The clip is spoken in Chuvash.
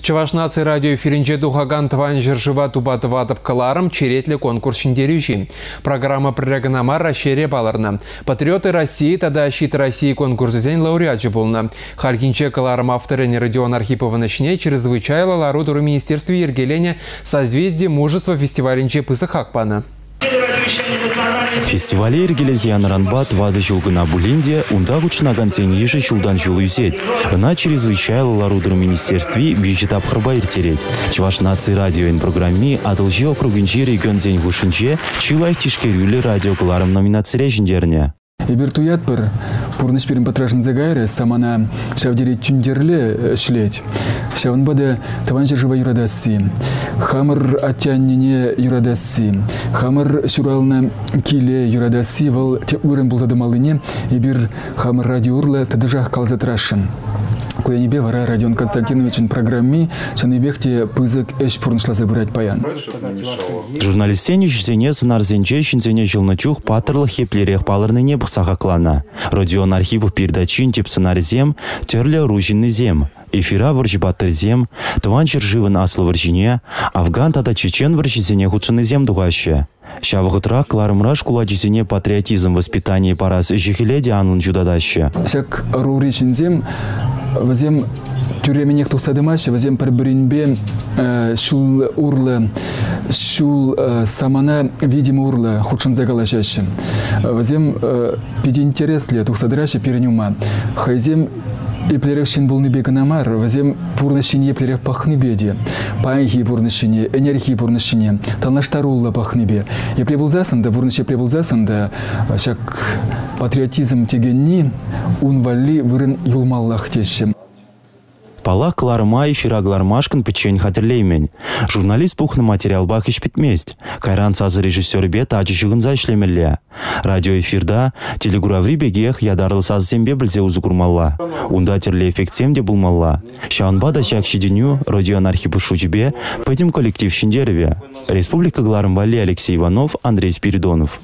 Чӑваш наци радио эфирӗнче тухакан Тӑван ҫӗршыва тупа тӑватӑп кӑларӑм черетлӗ конкурс ҫӗнтерӳҫи. Программа пӗрре кӑна мар Раҫҫейре палӑрнӑ. «Патриоты России» тата «Щит России» конкурсӗсен лауреачӗ пулнӑ. Хальхинче кӑларӑм авторӗн Родион Архиповӑн ӗҫне чрезвычайлӑ лару-тӑру министерстви йӗркеленӗ «Созвездие мужества» фестивалӗнче пысӑк хак панӑ. Фестивале йӗркелесе янӑранпа 4 ҫул кӑна пулин те унта хутшӑнакансен йышӗ ҫултан-ҫул ӳсет. Ӑна чрезвычайлӑ лару-тӑру министерстви виҫӗ тапхӑрпа ирттерет. Чӑваш наци радиовӗн программи Атӑлҫи округӗнчи регионсен хушшинче чи лайӑх тишкерӳллӗ радиокӑларӑм номинацире ҫӗнтернӗ. Эпир туятпӑр, пурнӑҫ пирӗн пӑтрашӑнса кайрӗ, самана ҫав тери тӳнтерле ӗҫлет. Ҫавӑнпа та Тӑван ҫӗршыва юратасси, хамӑр атте-аннене юратасси, хамӑр ҫуралнӑ киле юратасси вӑл тӗп вырӑн пулса тӑмаллине эпир хамӑр радио урлӑ тӑтӑшах каласа тӑрасшӑн. Ку енӗпе вара Родион Константиновичӑн программи чӑннипех те пысӑк ӗҫ пурнӑҫласа пырать паян. Журналистсен ӗҫӗсене сӑнарсенче ҫынсене ҫӑлнӑ чух паттӑрлӑх еплерех палӑрнине пӑхса хакланӑ. Родион Архипов передачин тӗп сӑнарӗсем тӗрлӗ ӑру ҫыннисем. Эфира вӑрҫӑ паттӑрӗсем, Тӑван ҫӗршывӑн Аслӑ вӑрҫине, Афган тата Чечен вӑрҫисене хутшӑннисем тухаҫҫӗ. Ҫав вӑхӑтрах кӑларӑмра шкул ачисене патриотизм воспитанийӗ парас ӗҫӗ-хӗле те анлӑн ҫутатаҫҫӗ. Ҫак ӑрури ҫынсем вӗсем тӳрремӗнех тухса тӑмаҫҫӗ, вӗсем пӗр-пӗринпе ҫул урлӑ, ҫул самана витӗмӗ урлӑ хутшӑнса калаҫаҫҫӗ. Вӗсем питӗ интереслӗ тухса тӑраҫҫӗ пирӗн ума. Хӑйсем еплерех ҫын пулнипе кӑна мар, вӗсем пурнӑҫ ҫине еплерех пӑхнипе те, паянхи пурнӑҫ ҫине, ӗнерхи пурнӑҫ ҫине танлаштаруллӑ пӑхнипе. Епле пулсассӑн та, пурнӑҫ епле пулсассӑн та ҫак патриотизм текенни ун валли вырӑн юлмаллах теҫҫӗ. Паллах, кӑларӑма эфира кӑлармашкӑн пӗччен хатӗрлеймӗн. Журналист пухнӑ материалпах ӗҫ пӗтмест. Кайран сасӑ режиссерӗпе тачӑ ҫыхӑнса ӗҫлемелле. Радиоэфирта телекураври пекех ятарлӑ сасӑсемпе пӗлсе усӑ курмалла. Унта тӗрлӗ эффектсем те пулмалла. Ҫавӑнпа та ҫак ҫитӗнӳ Родион Архипов шучӗпе пӗтӗм коллектив ҫӗнтерӗвӗ. Республика кӑларӑм валли Алексей Иванов, Андрей Спиридонов.